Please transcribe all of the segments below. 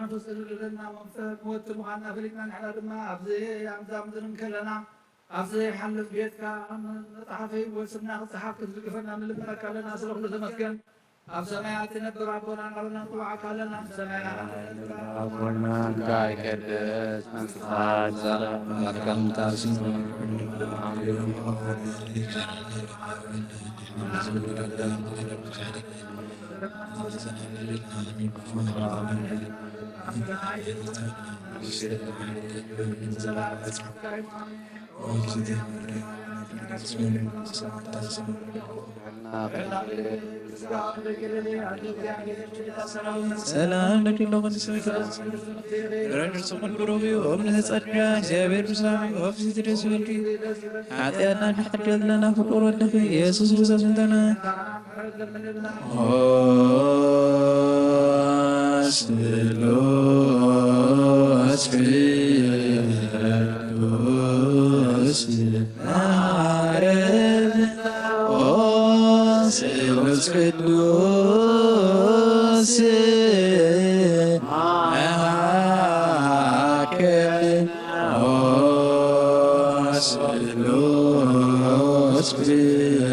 መንፈስ ቅዱስ ርድእና መንፈስ መወቲ ምዃንና ፈሊጥና ንሕና ድማ ኣብዚ ኣብዛ ምድሪ እንከለና ኣብ ዘይሓልፍ ቤትካ መጽሓፈይ ወይ ስምና ክጽሓፍ ክትድግፈና ንልምነካ ኣለና። ስለ ኩሉ ተመስገን። ኣብ ሰማያት ትነብር ኣቦና ናብና ንጽውዓካ ኣለና። ኣብ ሰማያት ኣቦና እንካ ይቀደስ መምጻእካ ትምጻእ ሰላም ለኪ ኩንሲ ረድኤት ጽሙድ ብሩኽ እዩ። እምነ ጸድቃ እግዚኣብሔር ምስላኪ። ኦ ፍስሕቲ ደስ ይበልኪ። ሓጢኣትና ንሓድገልና ፍቁር ወልድኪ ኢየሱስ ክርስቶስ ምንተና። ኦ ስሉስ ቅዱስ ማረን። ኦ ስሉስ ቅዱስ መሃከን። ኦ ስሉስ ቅዱስ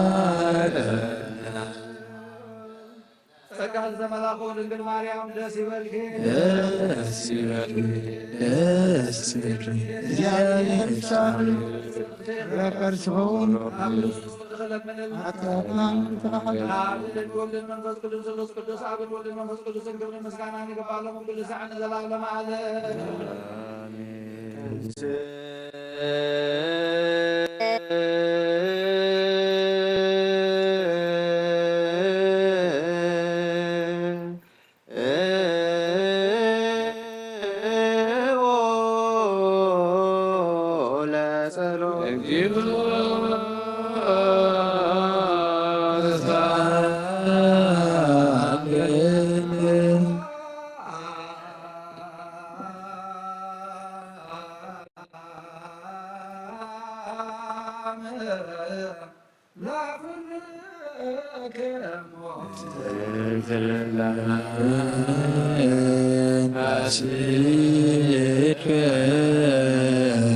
ተሳሃለና። ጸጋ ዝተመላእኩ ድንግል ማርያም ደስ ይበልኪ። ደስ ይበልኪ፣ ደስ ይበልኪ፣ እግዚኣብሔር ይፍታሕልኪ። ረቀር ዝኸውን ሓጢኣትና ይፍታሕልኪ። ኣብን ወልድን መንፈስ ቅዱስ ስሉስ ቅዱስ ኣብን ወልድን መንፈስ ቅዱስን ክብርን ምስጋናን ይግባእ ሎምን ኩሉ ሳዕን ንዘለዓለመ ዓለም።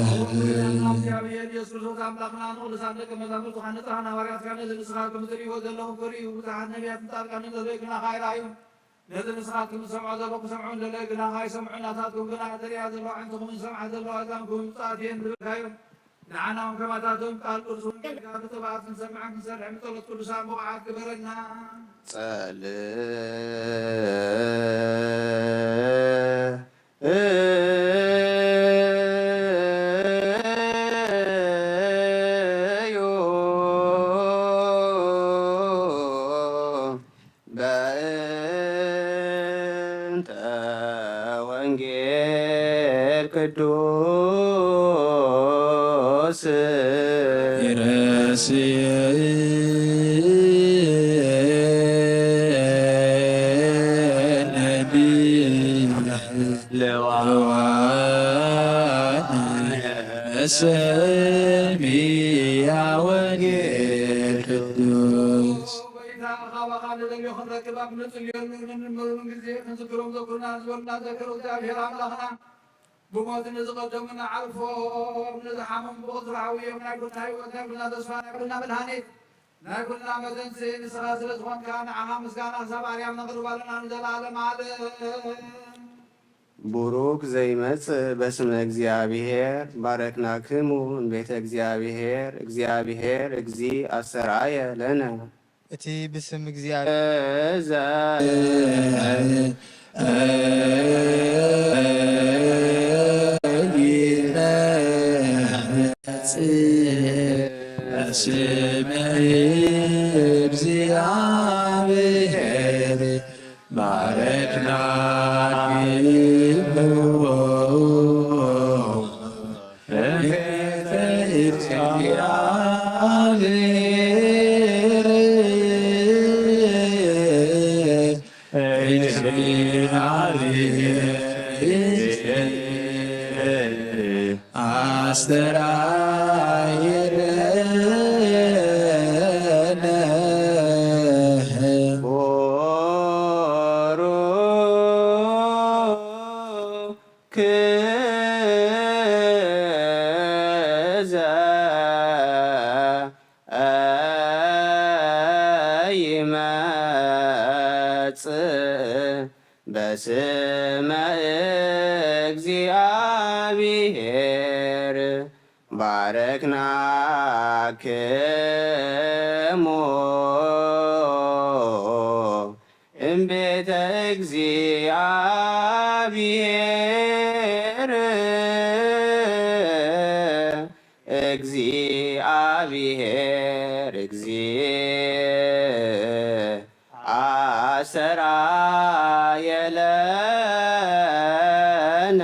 እግዚኣብሔር ኢየሱስ ክርስቶስ ኣምላኽና ንቅዱሳን ደቀ መዛሙርትኻ ንጽሓን ሃዋርያትካ ነዚ ንስኻ ከምትርእይዎ ዘለኹም ክርእዩ ብዙሓት ነቢያትን ጻድቃንን ዘለዩ ግናኻ ኣይረኣዩን። ነዚ ንስኻ ትሰምዖ ዘለኹም ክሰምዑ እንደለዩ ግናኻ ኣይሰምዑን። ናታትኩም ግና ዝርእያ ዘለዋ ኣዒንትኹምን ዝሰምዓ ዘለዋ ኣእዛንኩምን ብፅኣት እየን ዝብልካዮም። ንዓና እውን ከማታቶም ቃል ቅዱስ ወንጌልካ ብትብዓት ክንሰምዕን ክንሰርሕን ብጸሎት ቅዱሳን ብቑዓት ግበረና። ጸልእ ቅዱስ ይረስየ ነቢይ ለዋዋን መሰሚያ ወንጌል ቅዱስ። ጎይታ፣ ካባኻ ንደልዮ ክንረክብ ኣብ ንጽልየሉ ንንምረሉን ግዜ ክንዝክሮም ዘኩርና ዝበሉና ዘክር እግዚኣብሔር ኣምላኽና። ብሞት ንዝቐደሙ ንዓርፎም፣ ንዝሓመሙ ብቕጽሪ ሓውዮም፣ ናይ ኩልና ህይወት፣ ናይ ኩልና ተስፋ፣ ናይ ኩልና መድሃኒት፣ ናይ ኩልና መዘንሲ ንስኻ ስለ ዝኾንካ፣ ንዓኻ ምስጋና ክሳብ ኣርያም ነቕርብ ኣለና ንዘለዓለም ዓለም። ቡሩክ ዘይመጽእ በስመ እግዚኣብሔር፣ ባረክናክሙ እምቤተ እግዚኣብሔር፣ እግዚኣብሔር እግዚእ ኣስተርኣየ ለነ። እቲ ብስም እግዚኣብሔር እዛ ስመ እግዚኣብሔር ባረክናክሙ። በስመ እግዚአብሔር ባረክናክሙ እምቤተ እግዚአብሔር። እግዚአብሔር እግዚእ አሰራየ ለነ።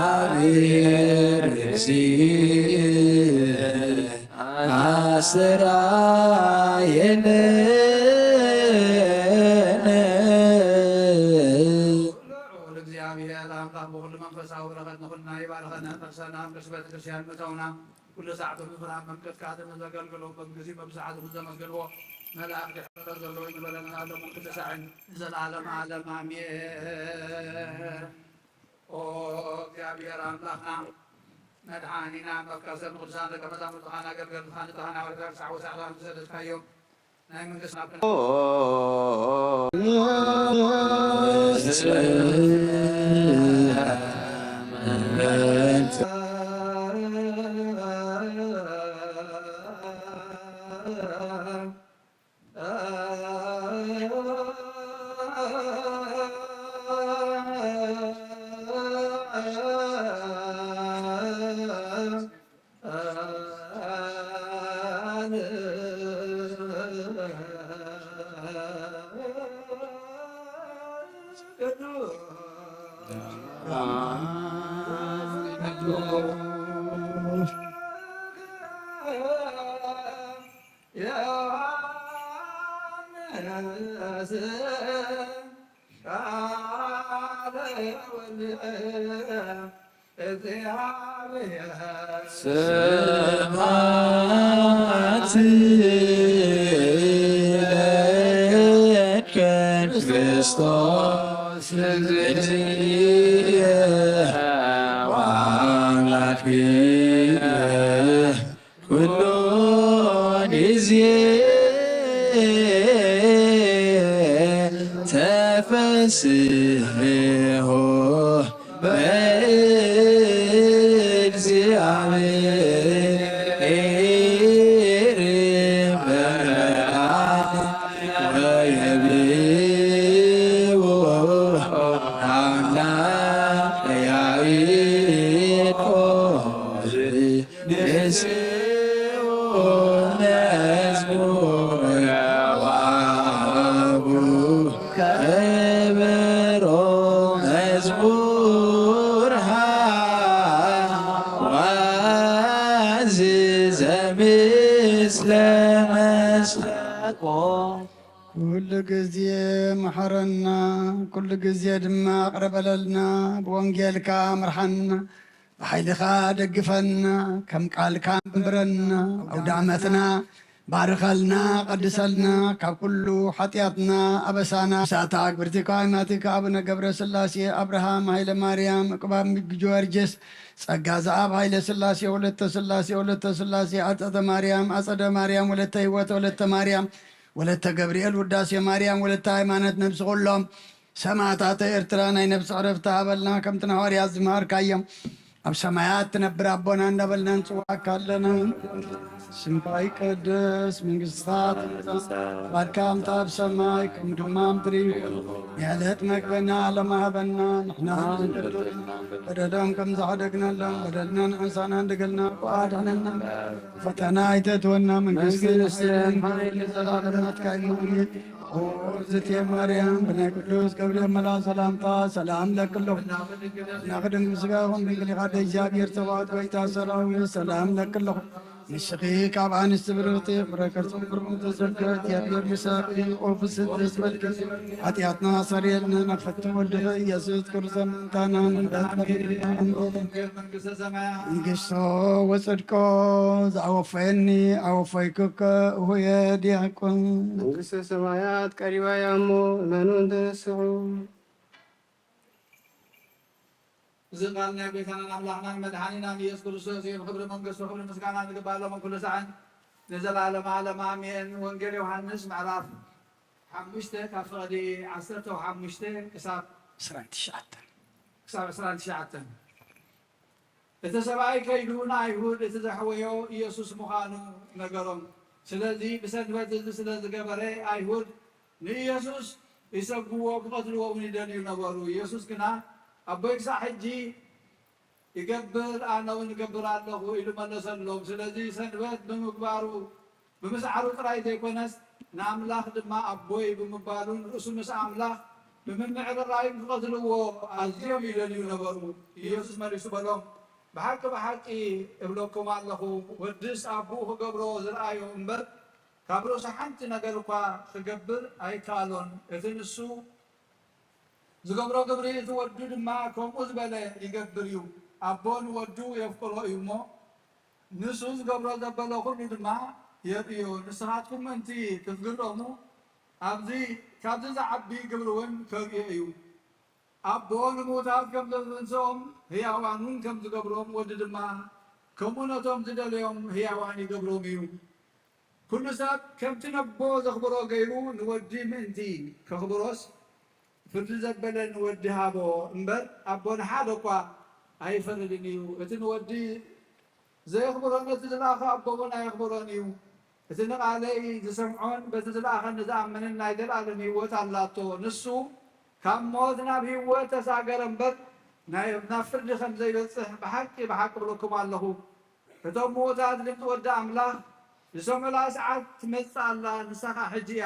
እግዚአብሔር እግዚእ አስተርአየነ። ልዑል እግዚኣብሔር ኣምላኽ ብኹሉ መንፈሳዊ በረኸት ንኹልና ይባርኸና፣ ነፍሰና ኣብ ቅድስት ቤተ ክርስቲያን ምእተውና፣ ኩሉ ሳዕ ብምፍራህ መምቀትካ ዘገልግሎ፣ በብግዜኡ በብሰዓቱ ዘመስግንዎ መላእክት ይሕረር ዘሎ ይግበረና፣ ሎምን ኩሉ ሳዕን ንዘለዓለመ ዓለም ኣሜን። ኦ እግዚኣብሔር ኣምላኽና መድሓኒና መፍቀር ሰብ ንቅዱሳን ደቀ መዛሙርትኻን ኣገልገልትኻን ንጥኻን ሓዋርያትካ ክሳዕ ወሳዕካ ዝሰደድካዮም ናይ መንግስትና ስብሐት ለከ ክርስቶስ እግዚእነ ወአምላክነ ኩሉ ጊዜ ተፈስሑ በእግዚአብሔር በመልአክ ወይቤልዎ አምላክ ያዕቆብ ንስኡ መዝሙር ወአቡ ከበሮ መዝሙር ሃዋዚ ዘምስለ መስቀቆ። ኩሉ ግዜ ምሐረና፣ ኩሉ ግዜ ድማ ይቕረ በለልና፣ ብወንጌልካ ምርሓና። ብሓይልኻ ደግፈና፣ ከም ቃልካ ኣንብረና፣ ኣውደ ዓመትና ባርኸልና፣ ቀድሰልና፣ ካብ ኩሉ ሓጢኣትና ኣበሳና። ሳታ ኣግብርቲካ ኣይማቲካ ኣቡነ ገብረ ስላሴ፣ ኣብርሃም ሃይለ ማርያም፣ ዕቁባብ ጊዮርጊስ፣ ጸጋ ዘኣብ ሃይለ ስላሴ፣ ወለተ ስላሴ፣ ወለተ ስላሴ፣ ኣጸደ ማርያም፣ ኣጸደ ማርያም፣ ወለተ ህይወት፣ ወለተ ማርያም፣ ወለተ ገብርኤል፣ ውዳሴ ማርያም፣ ወለተ ሃይማኖት፣ ነብሲ ኩሎም ሰማዕታተ ኤርትራ ናይ ነብሲ ዕረፍቲ ሃበልና፣ ከምቲ ንሃዋርያት ዝመሃርካዮም። ኣብ ሰማያት ትነብር ኣቦና እንዳበልና ንጽዋዕካ ኣለና። ስምካ ይቀደስ፣ መንግስትካ ትምጻእ፣ ፍቃድካ ከምቲ ኣብ ሰማይ ከምኡ ድማ ኣብ ምድሪ። የዕለት መግበና ሎሚ ሃበና፣ ንሕና ንበደሎም ከም ዝሓደግናሎም በደልና ንሕሳና እንደገልና፣ ኣድሕነና፣ ፈተና ኣይተእትወና፣ መንግስቲ ንስን ሓይሊ ዘላለማትካ እዩ። እግዝእትየ ማርያም፣ ብናይ ቅዱስ ገብርኤል መልኣክ ሰላምታ ሰላም ለኪ ኣለኹ። እናኺ ድንግል ስጋኹም ድንግል ኢኻ፣ ኣደ እግዚኣብሔር ጸባኦት፣ ጎይታ ሰራዊት፣ ሰላም ለኪ ኣለኹ። ንስኺ ካብ ኣንስቲ ብርኽቲ፣ ፍረ ከርሥኺ ብሩክ እዩ። ተዘከ እግዚኣብሔር ምሳኺ፣ ኦ ፍስሕቲ ዝበልኪ፣ ሓጢኣትና ሰሪየልና፣ ናብ ፍትሒ ወድኺ ኢየሱስ ክርስቶስ ምእንታና ምሕረት መንግስተ ሰማያት። መንግስቶ ወጽድቆ ዘኣወፈየኒ ኣወፈይኩከ፣ እሁየ ዲያቆን። መንግስተ ሰማያት ቀሪባ እያ እሞ፣ እመኑን ተነስሑ። እዚ ቃል ናይ ጎይታናን ኣምላኽናን መድሓኒናን ኢየሱስ ክርስቶስ እዩ። ንኽብሪ መንግስቱ ክብሪ ምስጋና ንግባእ ሎምን ኩሉ ሳዕን ንዘለዓለመ ዓለም ኣሜን። ወንጌል ዮሃንስ ምዕራፍ ሓሙሽተ ካብ ፍቕዲ ዓሰርተ ሓሙሽተ ክሳብ ዕስራን ትሽዓተን። ክሳብ ዕስራን ትሽዓተን። እቲ ሰብኣይ ከይዱ ንኣይሁድ እቲ ዘሕወዮ ኢየሱስ ምዃኑ ነገሮም። ስለዚ ብሰንበት እዚ ስለ ዝገበረ ኣይሁድ ንኢየሱስ ይሰግዎ ክቐትልዎ እውን ይደልዩ ነበሩ። ኢየሱስ ግና ኣቦይ ክሳዕ ሕጂ ይገብር፣ ኣነ እውን እገብር ኣለኹ ኢሉ መለሰሎም። ስለዚ ሰንበት ብምግባሩ ብምስዓሩ ጥራይ ዘይኮነስ ንኣምላኽ ድማ ኣቦይ ብምባሉን ርእሱ ምስ ኣምላኽ ብምምዕርራዩን ክቐትልዎ ኣዝዮም ይደልዩ ነበሩ። ኢየሱስ መሊሱ በሎም፣ ብሓቂ ብሓቂ እብለኩም ኣለኹ፣ ወድስ ኣቦኡ ክገብሮ ዝረኣዮ እምበር ካብ ርእሱ ሓንቲ ነገር እኳ ክገብር ኣይከኣሎን። እቲ ንሱ ዝገብሮ ግብሪ እቲ ወዱ ድማ ከምኡ ዝበለ ይገብር እዩ። ኣቦ ንወዱ የፍቅሮ እዩ እሞ፣ ንሱ ዝገብሮ ዘበለ ኩሉ ድማ የርእዮ። ንስኻትኩም ምእንቲ ክትግረሙ፣ ኣብዚ፣ ካብዚ ዝዓቢ ግብሪ እውን ከርእዮ እዩ። ኣቦ ንምዉታት ከም ዘተንስኦም፣ ህያዋን እውን ከም ዝገብሮም፣ ወዲ ድማ ከምኡ ነቶም ዝደለዮም ህያዋን ይገብሮም እዩ። ኩሉ ሰብ ከምቲ ነቦ ዘኽብሮ ገይሩ ንወዲ ምእንቲ ከኽብሮስ፣ ፍርዲ ዘበለ ንወዲ ሃቦ እምበር፣ ኣቦ ንሓደ እኳ ኣይፈርድን እዩ። እቲ ንወዲ ዘየኽብሮ ነቲ ዝለኣኸ ኣቦ እውን ኣየኽብሮን እዩ። እቲ ንቓለይ ዝሰምዖን በቲ ዝለኣኸኒ ዝኣምንን ናይ ዘለኣለም ህይወት ኣላቶ። ንሱ ካብ ሞት ናብ ህይወት ተሳገረ እምበር፣ ናይ፣ ናብ ፍርዲ ከም ዘይበጽሕ ብሓቂ፣ ብሓቂ እብለኩም ኣለኹ። እቶም ምዉታት ድምጺ ወዲ ኣምላኽ ዝሰምዑላ ሰዓት ትመጽእ ኣላ፣ ንሳ ኸኣ ሕጂ እያ።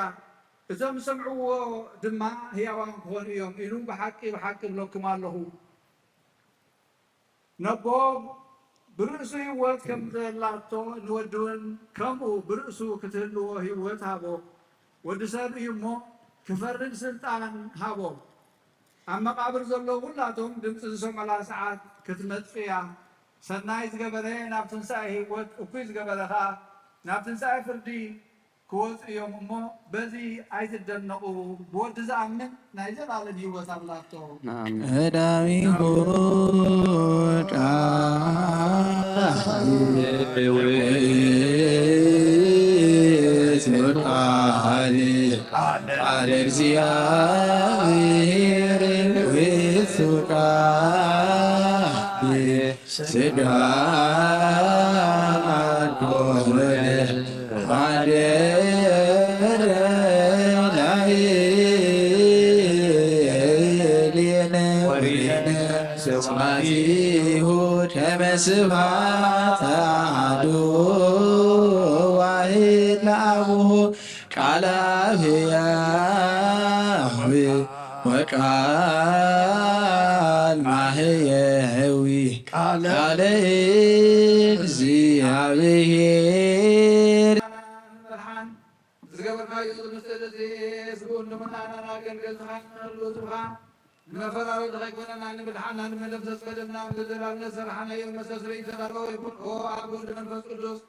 እቶም ዝሰምዕዎ ድማ ህያዋን ክኾኑ እዮም ኢሉ ብሓቂ፣ ብሓቂ እብለኩም ኣለኹ። ነቦ ብርእሱ ህይወት ከም ዘላቶ ንወዲ እውን ከምኡ ብርእሱ ክትህልዎ ህይወት ሃቦ። ወዲ ሰብ እዩ እሞ ክፈርድ ስልጣን ሃቦ። ኣብ መቓብር ዘለዉ ኩላቶም ድምጺ ዝሰምዑላ ሰዓት ክትመጽእ እያ። ሰናይ ዝገበረ ናብ ትንሳኤ ህይወት፣ እኩይ ዝገበረ ኸኣ ናብ ትንሳኤ ፍርዲ ክወጹ እዮም እሞ በዚ ኣይትደነቑ። ብወዲ ዝኣምን ናይ ዘላለም ህይወት ኣላቶ። ኣሜን። ቀዳሚሁ ቃል ውእቱ ቃል፣ ቃል እግዚአብሔር ውእቱ ቃል ሥጋ ኮነ ኃደረ ላዕሌነ ወሪነ ስብሐቲሁ ከመ ስብሐት አሐዱ ዋሕድ ለአቡሁ ቃለ አብ ሕያዊ ወቃል ማሕየዊ ቃለ ቃለ እግዚአብሔር። ብርሃን ዝገበርናዮ ዝምስል እዚ ስግኡን ልመናናን ኣገልገልትኻ ንኽህሉ ስብኻ ንመፈላለዪ ከይኮነና ንምድሓና ንመደምሰስ በደልና ብዘደላልና ዝሰራሕናዮ መሰስርይ ዝተዳለወ ይኹን። ኦ ኣብ ወልድ መንፈስ ቅዱስ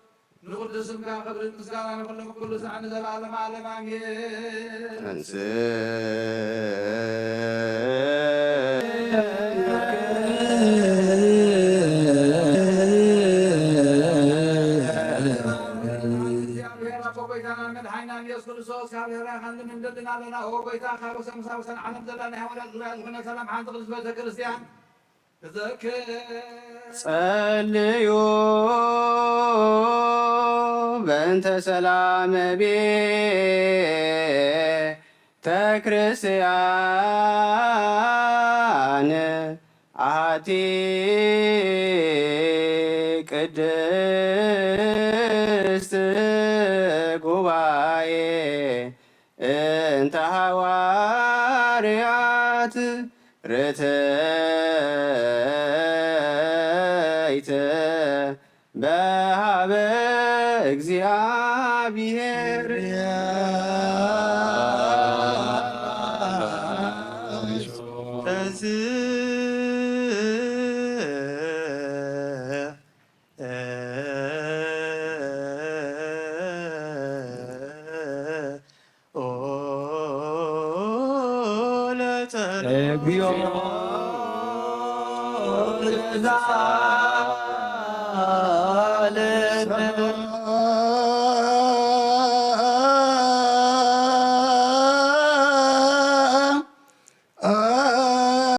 ንቕዱስ ስምካ ክብርን ምስጋና ንኹሎም ኩሉ ሳዕ ንዘለዓለመ ዓለም ኣሜን። እግዚኣብሔር ኣቦ ጎይታና መድሓኒና ኢየሱስ ክርስቶስ ካብ ርህራሄኻ ንልምን ንደልን ኣለና። ኦ ጎይታ፣ ካብ ወሰን ምሳብ ወሰን ዓለም ዘላ ናይ ሃዋርያት ዙርያ ዝኾነ ሰላም ሓንቲ ቅድስት ቤተ ክርስቲያን ትዘክር። ጸልዩ በእንተ ሰላም ቤተ ክርስቲያን ኣሐቲ ቅድስት ጉባኤ እንተ ሃዋርያት ርትዕት በሃበ እግዚኣብሔር።